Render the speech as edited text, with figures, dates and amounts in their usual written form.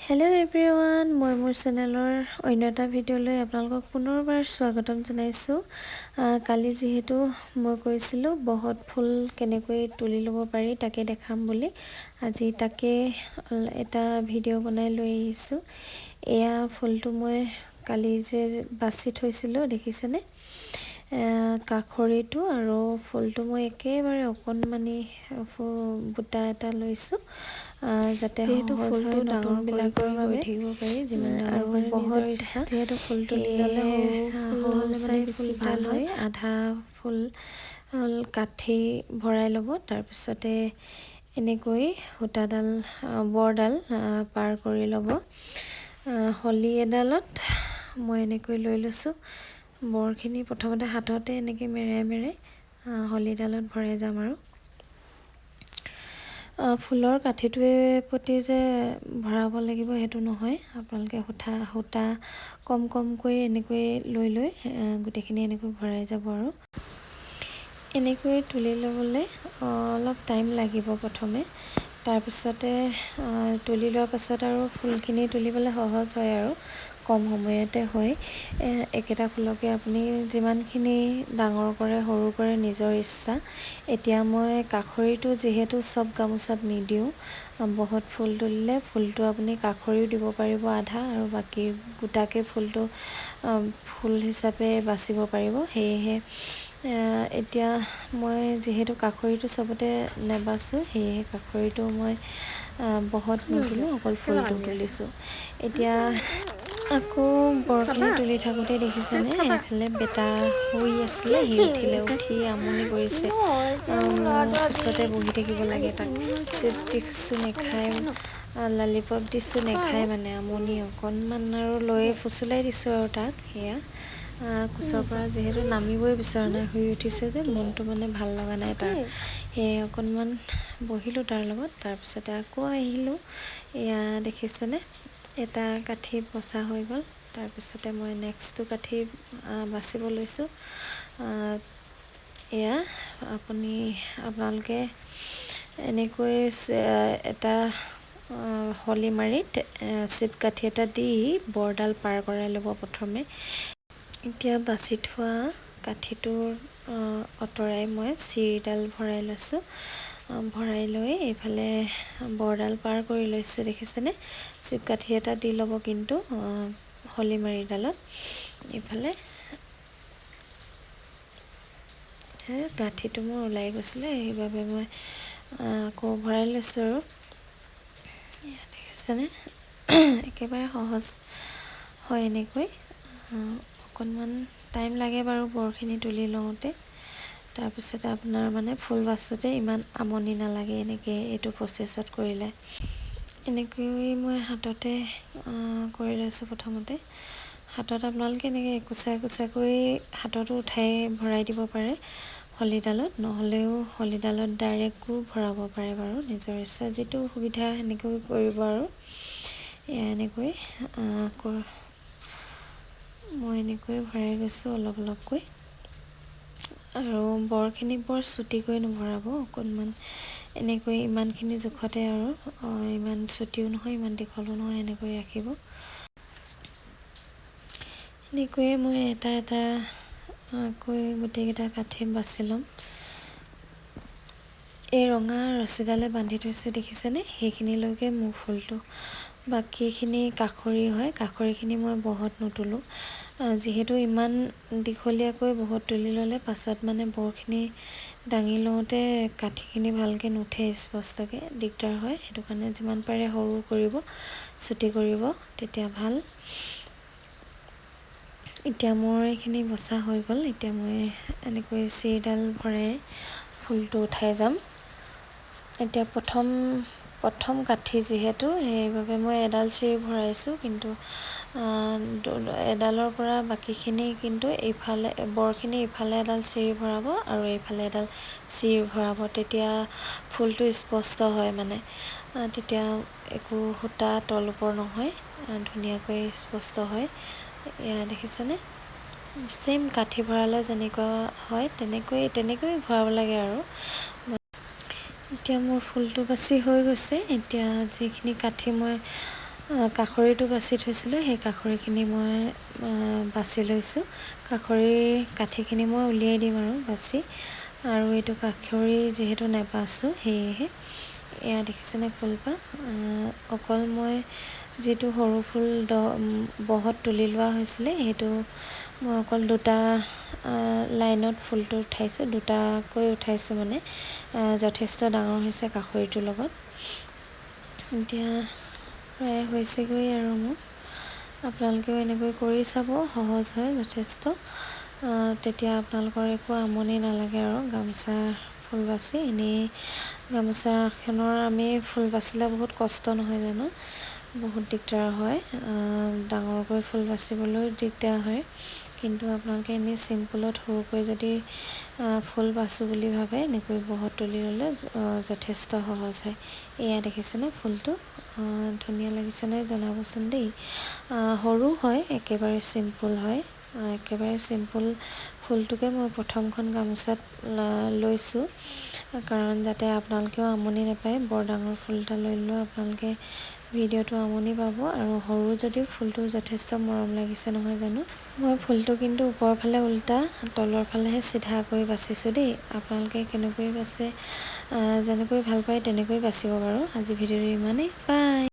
Hello' everyone, মই মোৰ চেনেলৰ অন্য এটা ভিডিঅ'লৈ আপোনালোকক পুনৰবাৰ স্বাগতম জনাইছোঁ। কালি যিহেতু মই কৈছিলোঁ বহত ফুল কেনেকৈ তুলি ল'ব পাৰি তাকে দেখাম বুলি, আজি তাকে এটা ভিডিঅ' বনাই লৈ আহিছোঁ। এয়া ফুলটো মই কালি যে বাছি থৈছিলোঁ, দেখিছেনে? কাষৰিটো আৰু ফুলটো মই একেবাৰে অকণমানি বুটা এটা লৈছোঁ, যাতে যিহেতু সহজ ফুলটো হয় ডাঙৰ কৰি নতুনবিলাকৰ কৰি গৈ বাবে থাকিব পাৰি, যিমান ডাঙৰ আৰু কৰে বহুত নিজৰ ইচ্ছা। যিহেতু ফুল তুলি ল'লে ল'লে সৰু ফুল সৰু হ'লে মানে চাই বেছি ফুল এটা ভাল লৈ হয়। আধা ফুল কাঠি ভৰাই ল'ব। তাৰপিছতে এনেকৈ সূতাডাল, বৰডাল পাৰ কৰি ল'ব। শলি এডালত মই এনেকৈ লৈ লৈছোঁ বৰখিনি। প্ৰথমতে হাততে এনেকৈ মেৰাই মেৰাই শলিডালত ভৰাই যাম। আৰু ফুলৰ কাঠিটোৱে প্ৰতি যে ভৰাব লাগিব সেইটো নহয়, আপোনালোকে সূতা কম কমকৈ এনেকৈ লৈ লৈ গোটেইখিনি এনেকৈ ভৰাই যাব। আৰু এনেকৈ তুলি ল'বলৈ অলপ টাইম লাগিব প্ৰথমে, তাৰপিছতে তুলি লোৱাৰ পাছত আৰু ফুলখিনি তুলিবলৈ সহজ হয় আৰু কম সময়তে হয়। একেটা ফুলকে আপুনি যিমানখিনি ডাঙৰ কৰে, সৰু কৰে, নিজৰ ইচ্ছা। এতিয়া মই কাষৰিটো যিহেতু চব গামোচাত নিদিওঁ, বহুত ফুল তুলিলে ফুলটো আপুনি কাষৰিও দিব পাৰিব আধা আৰু বাকী গোটাকৈ ফুলটো ফুল হিচাপে বাচিব পাৰিব। সেয়েহে এতিয়া মই যিহেতু কাষৰিটো চবতে নেবাচোঁ, সেয়েহে কাষৰিটো মই বহত নুতুলোঁ, অকল ফুলটো তুলিছোঁ। এতিয়া আকৌ বৰখিনি তুলি থাকোঁতে দেখিছেনে, এইফালে বেটা শুই আছিলে, সি উঠিলে, উঠি আমনি কৰিছে। মোৰ কোচতে বহি থাকিব লাগে। তাক চিপছ দিছোঁ নেখায়, লালিপপ দিছোঁ নেখায়, মানে আমনি অকণমান আৰু লৈ ফুচুলাই দিছোঁ আৰু তাক। সেয়া কোচৰ পৰা যিহেতু নামিবই বিচৰা নাই, শুই উঠিছে যে মনটো মানে ভাল লগা নাই তাৰ, সেয়ে অকণমান বহিলোঁ তাৰ লগত। তাৰপিছতে আকৌ আহিলোঁ। এয়া দেখিছেনে, এটা কাঠি বচা হৈ গ'ল। তাৰপিছতে মই নেক্সটটো কাঠি বাচিব লৈছোঁ। এয়া আপোনালোকে এনেকৈ এটা শলি মাৰিত চিপ কাঠি এটা দি বৰডাল পাৰ কৰাই ল'ব প্ৰথমে। এতিয়া বাছি থোৱা কাঠিটোৰ আঁতৰাই মই চিৰিডাল ভৰাই লৈছোঁ। ভৰাই লৈ এইফালে বৰডাল পাৰ কৰি লৈছোঁ, দেখিছেনে? চিপ কাঠি এটা দি ল'ব কিন্তু শলিমাৰিডালত। এইফালে গাঁঠিটো মোৰ ওলাই গৈছিলে, সেইবাবে মই আকৌ ভৰাই লৈছোঁ। আৰু দেখিছেনে, একেবাৰে সহজ হয় এনেকৈ। অকণমান টাইম লাগে বাৰু বৰখিনি তুলি লওঁতে, তাৰপিছতে আপোনাৰ মানে ফুল বাচোঁতে ইমান আমনি নালাগে এনেকৈ এইটো প্ৰচেছত কৰিলে। এনেকৈ মই হাততে কৰি লৈছোঁ প্ৰথমতে। হাতত আপোনালোকে এনেকৈ একোচা একোচাকৈ হাততো উঠাই ভৰাই দিব পাৰে শলিডালত, নহ'লেও শলিডালত ডাইৰেক্টো ভৰাব পাৰে বাৰু, নিজৰ ইচ্ছা, যিটো সুবিধা সেনেকৈ কৰিব। আৰু এয়া এনেকৈ মই এনেকৈ ভৰাই গৈছোঁ অলপ অলপকৈ। আৰু বৰখিনি বৰ চুটিকৈ নভৰাব, অকণমান এনেকৈ ইমানখিনি জোখতে আৰু ইমান চুটিও নহয়, ইমান দীঘলো নহয়, এনেকৈ ৰাখিব। এনেকৈয়ে মই এটা এটাকৈ গোটেইকেইটা কাঠি বাছি ল'ম। এই ৰঙা ৰছীডালে বান্ধি থৈছোঁ, দেখিছেনে? সেইখিনিলৈকে মোৰ ফুলটো, বাকীখিনি কাষৰি হয়। কাষৰিখিনি মই বহত নুতুলোঁ, যিহেতু ইমান দীঘলীয়াকৈ বহত তুলি ল'লে পাছত মানে বৰখিনি দাঙি লওঁতে কাঠিখিনি ভালকৈ নুঠে, স্পষ্টকৈ দিগদাৰ হয়। সেইটো কাৰণে যিমান পাৰে সৰু কৰিব, চুটি কৰিব, তেতিয়া ভাল। এতিয়া মোৰ এইখিনি বচা হৈ গ'ল। এতিয়া মই এনেকৈ চিৰিডাল ভৰাই ফুলটো উঠাই যাম। এতিয়া প্ৰথম প্ৰথম কাঠি যিহেতু, সেইবাবে মই এডাল চিৰি ভৰাইছোঁ, কিন্তু এডালৰ পৰা বাকীখিনি কিন্তু ইফালে বৰখিনি ইফালে এডাল চিৰি ভৰাব আৰু এইফালে এডাল চিৰি ভৰাব, তেতিয়া ফুলটো স্পষ্ট হয়, মানে তেতিয়া একো সূতা তল ওপৰ নহয়, ধুনীয়াকৈ স্পষ্ট হয়। এয়া দেখিছেনে, ছেইম কাঠি ভৰালে যেনেকুৱা হয় তেনেকৈয়ে ভৰাব লাগে। আৰু এতিয়া মোৰ ফুলটো বাছি হৈ গৈছে। এতিয়া যিখিনি কাঠি মই কাষৰীটো বাছি থৈছিলোঁ, সেই কাষৰীখিনি মই বাছি লৈছোঁ। কাষৰী কাঠিখিনি মই উলিয়াই দিম আৰু বাছি, আৰু এইটো কাষৰী যিহেতু নাবাছোঁ, সেয়েহে এয়া দেখিছেনে ফুলপাহ। অকল মই যিটো সৰু ফুল বহত তুলি লোৱা হৈছিলে, সেইটো মই অকল দুটা লাইনত ফুলটো উঠাইছোঁ, দুটাকৈ উঠাইছোঁ, মানে যথেষ্ট ডাঙৰ হৈছে কাষৰীটোৰ লগত। এতিয়া প্ৰায় হৈছেগৈ আৰু মোৰ। আপোনালোকেও এনেকৈ কৰি চাব, সহজ হয় যথেষ্ট। তেতিয়া আপোনালোকৰ একো আমনি নালাগে আৰু গামোচা ফুল বাছি। এনেই গামোচাখনৰ আমি ফুল বাচিলে বহুত কষ্ট নহয় জানো? বহুত দিগদাৰ হয়, ডাঙৰকৈ ফুল বাচিবলৈও দিগদাৰ হয়। কিন্তু আপোনালোকে এনেই চিম্পুলত সৰুকৈ যদি ফুল বাচোঁ বুলি ভাবে, এনেকৈ বহত তুলি ল'লে যথেষ্ট সহজ হয়। এয়া দেখিছেনে ফুলটো? ধুনীয়া লাগিছেনে জনাবচোন দেই। সৰু হয়, একেবাৰে চিম্পুল হয়। একেবাৰে চিম্পুল ফুলটোকে মই প্ৰথমখন গামোচাত লৈছোঁ, কাৰণ যাতে আপোনালোকেও আমনি নাপায়। বৰ ডাঙৰ ফুল এটা লৈ ল'লেও আপোনালোকে ভিডিঅ'টো আমনি পাব। আৰু সৰু যদিও ফুলটো যথেষ্ট মৰম লাগিছে নহয় জানো? মই ফুলটো কিন্তু ওপৰৰ ফালে উল্টা, তলৰ ফালেহে চিধাকৈ বাচিছোঁ দেই। আপোনালোকে কেনেকৈ বাছে, যেনেকৈ ভাল পায় তেনেকৈ বাচিব বাৰু। আজি ভিডিঅ'টো ইমানেই, বাই।